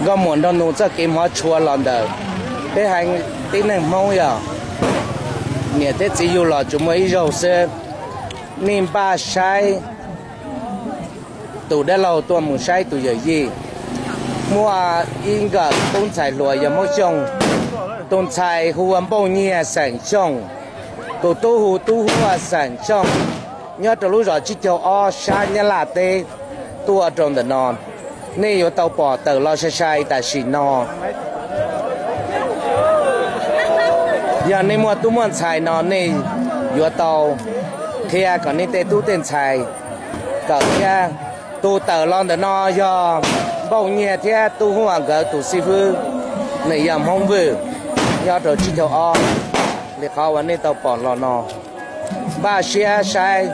Nkauj muam nraug nus txoj kev hmov tshua los ntawm peb haiv tib neeg Hmoob yog niam thiab txiv yug los tsuas muaj ib zaug xwb. Nej npaj saib tus dab laug tuaj mus saib tus yawm yij. Muaj ib nkawm tub ntxhais hluas yog Hmoob Xyooj, tus ntxhais hu ua Npauj Nyiag xeem Xyooj, tus tub hu Tub Huaj xeem Xyooj, nyob rau lub zos Tsib Caug Ob sab Nyab Laj teb tuaj rau ntawm no. Nej yuav tau pom tawm los sai sai tam sim no. Yog nej muaj tub muaj ntxhais no nej yuav tau qhia kom nej tej tub tej ntxhais kawm thiab. Tus tawm los ntawm no yog Npauj Nyiag thiab Tub Huaj nkawd tus xib fwb, nws yog Hmoob Vwj, nyob rau Tsib Caug Ob, li qhov uas nej tau pom los no. Npaj siab saib,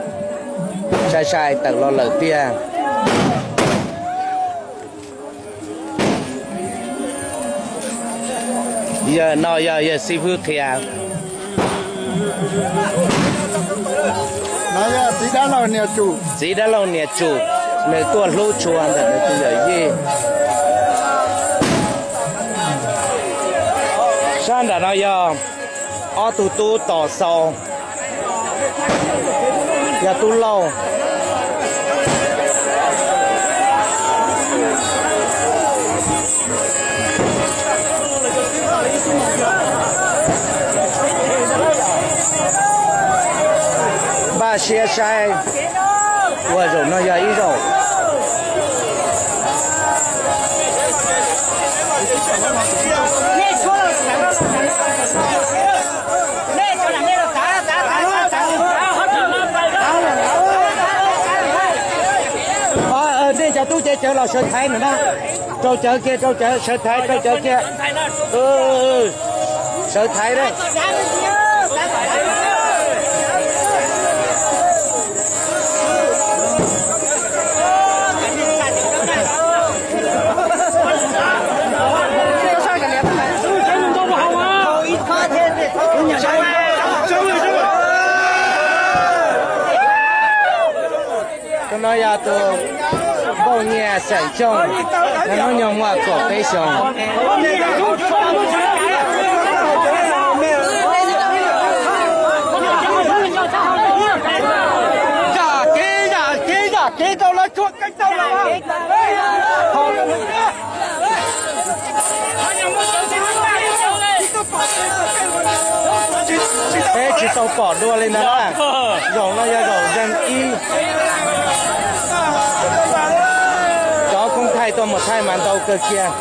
sai sai tawm los lawm tiag. Yawg no yog yawg xib fwb qhia. Txiv dab laug niam tsum, nws tuaj hlub tshua ntawm nws tus yawm yij. Sab nram no yog ob tug tub tos xau, yog tub Lauj. Npaj siab saib, ua zaum no yog ib zaum. Nej cov tub ces cov los sawv thaiv no na. Rau cawv kiag, rau cawv, sawv thaiv, rau cawv kiag. Sawv thaiv. Tus no yog tus Npauj Nyiag xeem Xyooj, nws hnub nyoog muaj kaum peb xyoos. Zam kev, zam kev, zam kev rau lawv tshuab kev rau lawv. Peb tsis tau pom dua li ntawd na. Zaum no yog zaum zeeg ib. Cov koob thaij tuaj mus thaij mas ntau kawg kiag.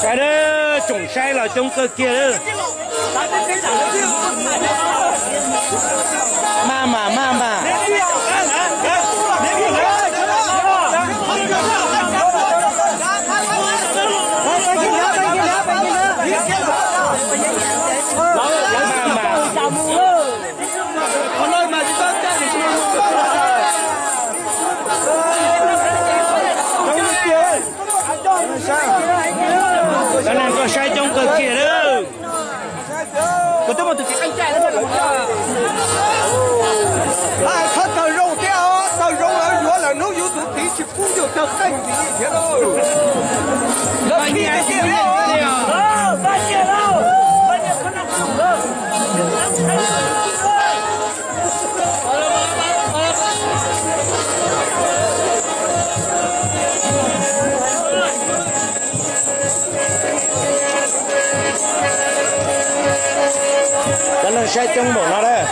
Saib, tsoom saib los coob kawg kiag. Maj mam, maj mam. Maj mam. Cov neeg tuaj saib coob kawg kiag lawm. Txhob tawg zoo thiab os, tawg zoo lawv yuav lawm hnub yus tus txiv tsis pub yus tawg qeej ntxiv thiab lauj. Cov neeg saib coob npaum no lawm.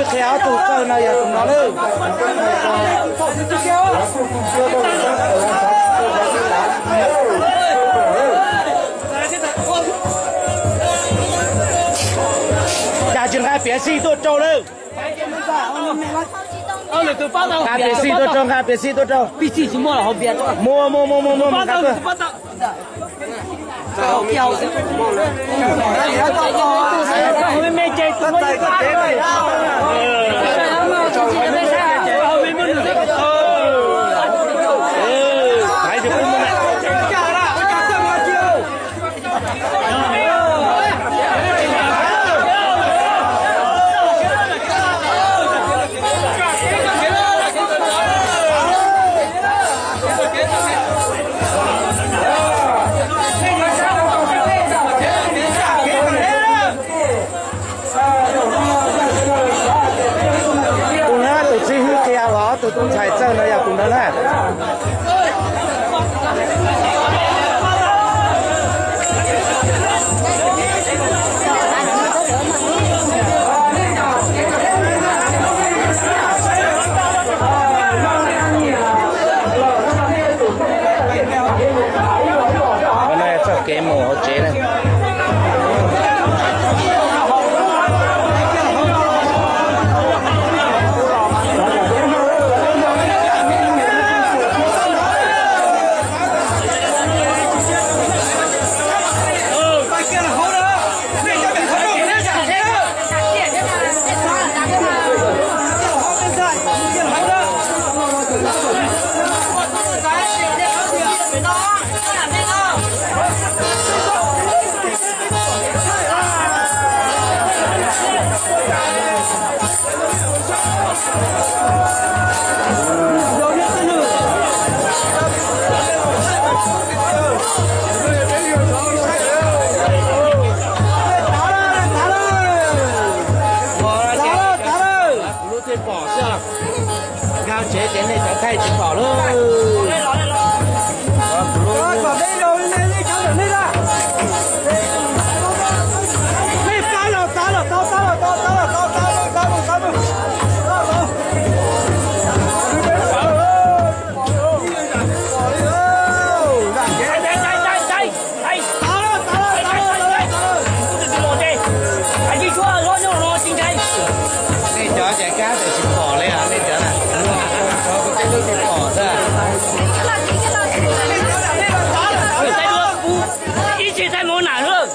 Qhia ob tug txawj no yog tus no lawm. Cas tsis nqa piav xij tuaj rau lawm. Nqa piav xij tuaj rau, nqa piav xij tuaj rau. Muaj, muaj, muaj, muaj, muaj, nqa tuaj. Tus na, tus txib hwb qhia uas ob tug tub ntxhais txawj no yog tus no na. Qhov no txoj kev mus hauv tsev na. Lub tsev pom xwb, nkag tsev ces nej cov thaij tsis pom lawm. Nej cov ces kab ces tsis pom li os, nej cov na. Cov kuv tej lub tsis pom xwb. Ib txhia thaij mus na lawm.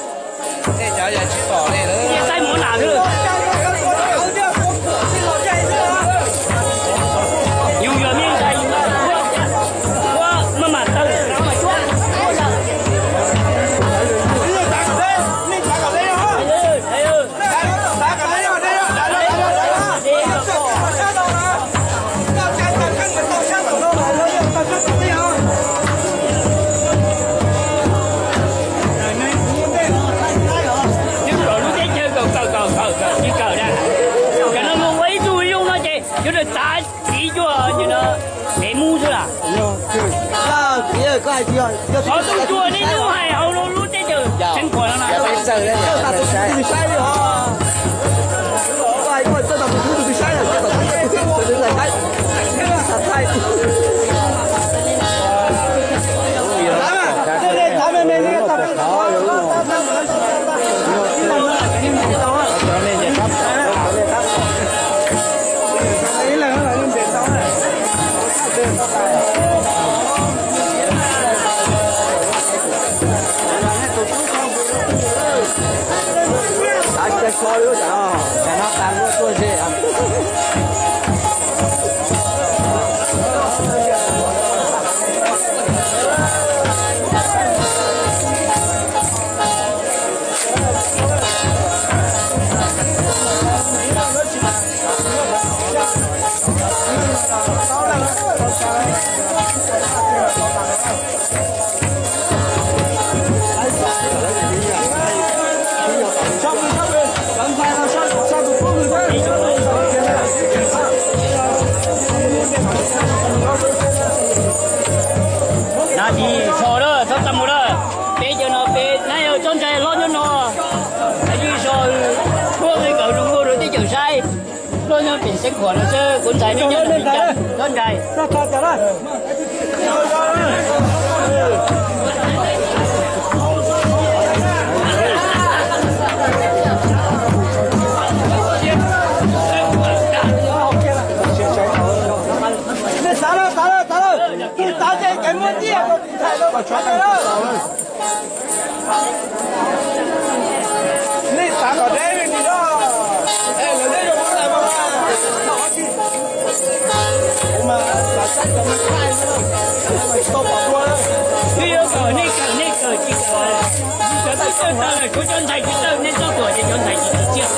Nej cov yog tsis pom li lawm. Thaij mus na lawm. Yus yog me ntxhais, yus ua maj mam tawg. Lub teb chaws kawm kawm kawm kawm kawm tsis kawm na. Cov no mus ua ib tug zoo no ces yuav txav txiv cuag no, dev mub xwb las. Qhov tub cuag nej twb hais hauv lub teb chaws tseem pom no na. Ceeb khuam no xwb, kuv ntxhais nej nyob ntawm Vias Cas, txhob nraim. Nej xav lawm, xav lawm, xav lawm, nej xav ces kev muaj nyiaj rau tus ntxhais no mas tshuav tau lawm. Nej xav kom deb li no, es lawv nej yuav mus lawm mas, kuv mas xav saib cov me thaij xwb, tau pom dua lawm. Twb yuav kawm nej kawm, nej kawm tsis kawm, cov twb kawm tau lawm, tshuav cov ntxhais tsis tau, nej txhob tuam ces cov ntxhais tsis tsim txiaj.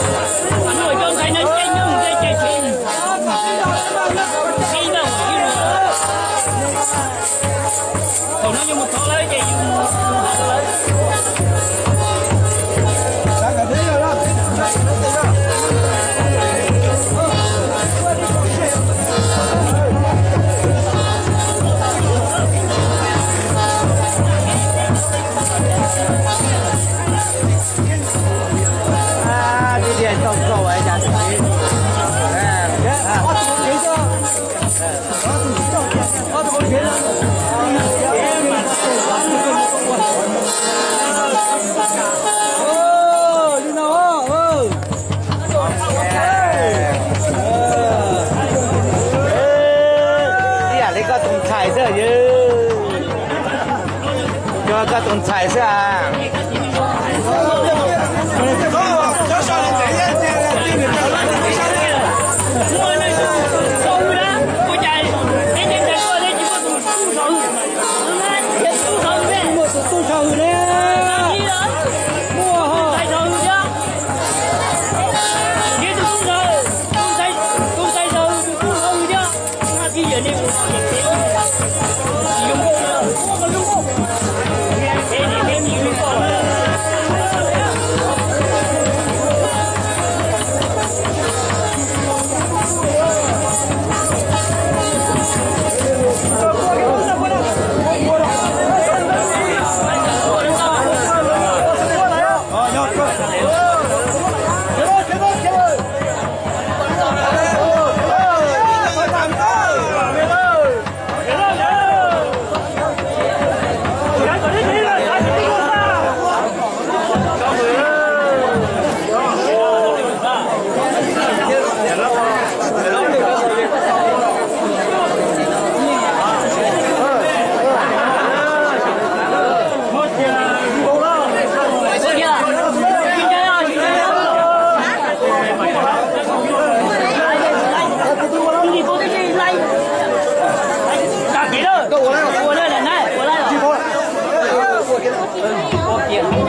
Muaj cov ntxhais no caij nyooj caij ceg, tsis tau ib lus. Thaum no yus mus thov lawv ces yus mus hais lawv. Ib yam li koj tus ntxhais xwb, yog koj tus ntxhais xwb a.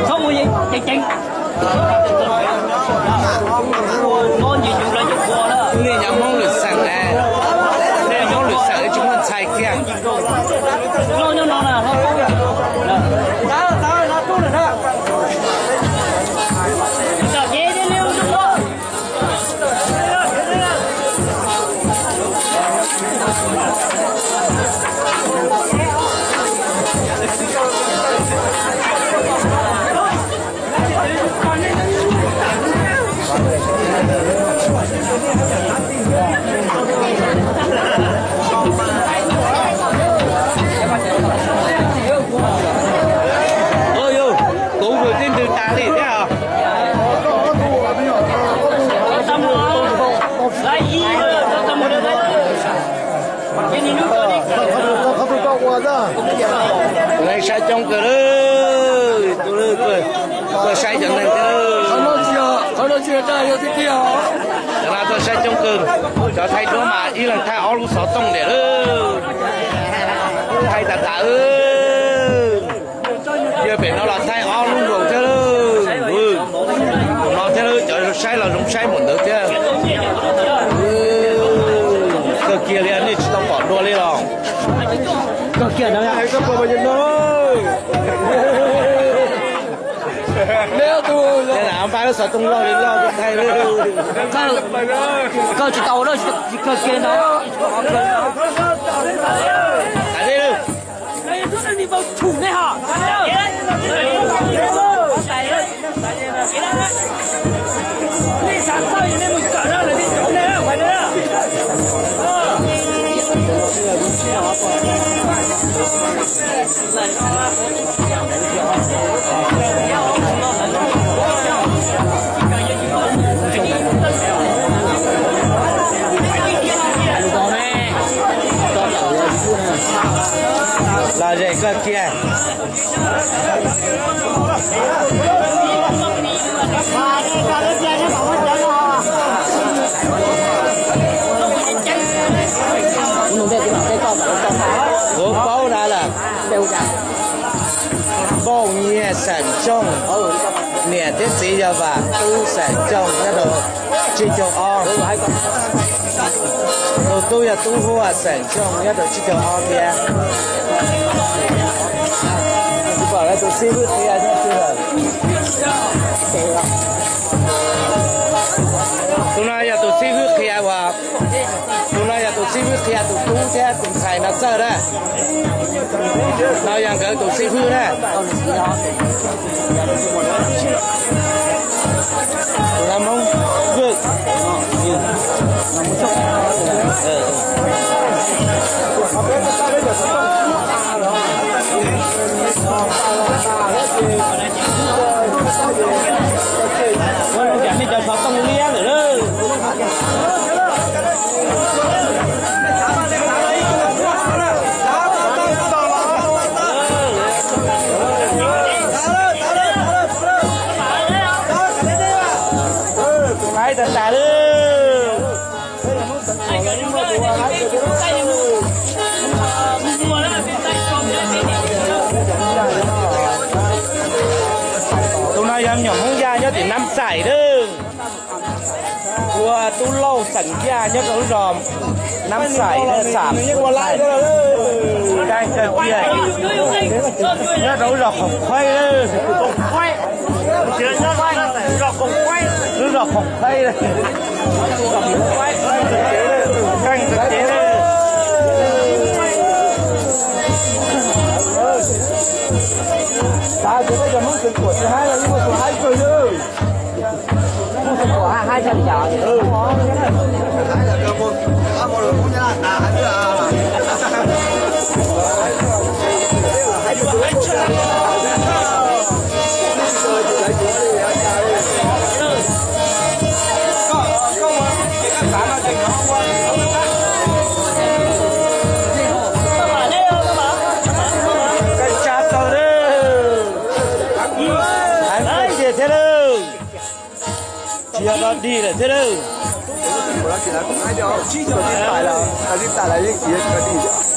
Txhob ua ceev ceev. Nej nyob Hmoob lwm xeem na, nej Hmoob lwm xeem tsis muaj ntxhais kiag. Ua yus, kuv mus tib ntws tas li thiab os. Saib coob kawg, tuaj saib cov neeg thiab. Cov no tuaj saib coob kawg, cov thaij duab mas ib leeg thaij ob lub xov tooj ntiag lawm. Thaij tas tas, yog pem no los thaij ob lub nkaus thiab. Tus no thiab, cov saib los zoo saib npaum ntawd thiab. Kawg kiag li, nej tsis tau pom dua li los? Kawg kiag no. Npaj lub xov tooj loj li loj thaij. Kawg tsis tau, tsis kawg kiag no. Kuv paub dab lawm. Npauj Nyiag xeem Tsoog, niam thiab txiv yog Vam Tub xeem Tsoog nyob rau tsib caug ob. Tus tub yog Tub Huaj xeem Tsoog nyob rau tsib caug ob thiab. Tus xib hwb qhia nyob twg lawm? Tus no yog tus xib hwb qhia uas, tus no yog tus xib hwb qhia tus tub thiab tus ntxhais no txawj na. No yog nkawd tus xib hwb na. Tus no Hmoob Vwj. Ua zoo cas nej cov xov tooj liab lawm lauj. Tus qaib tas tas lawm. Tus no yog me nyuam Hmoob Yaj nyob tim Nab Xais lawm. Ua tub lauj xeem Yaj nyob rau lub zos Nab Xais, Xam, Nab Xais, nyob rau lub zos Khoom Khuaib lawm. Lub zos Khoom Khuaib. Keej kawg kev. Tsa tau lawm. Heev kawg kiag thiab lawm. Tsis yog dog dig lawm thiab lawm.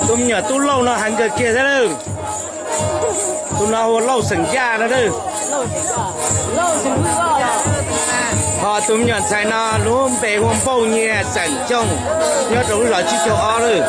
Tus me nyuam tub lauj no heev kawg kiag thiab lawm. Tus no hu ua Lauj xeem Yaj no lawm. Ho tus me nyuam ntxhais no lub npe hu ua Npauj Nyiag xeem Cooj, nyob rau lub zos Tsib Caug Ob lawm.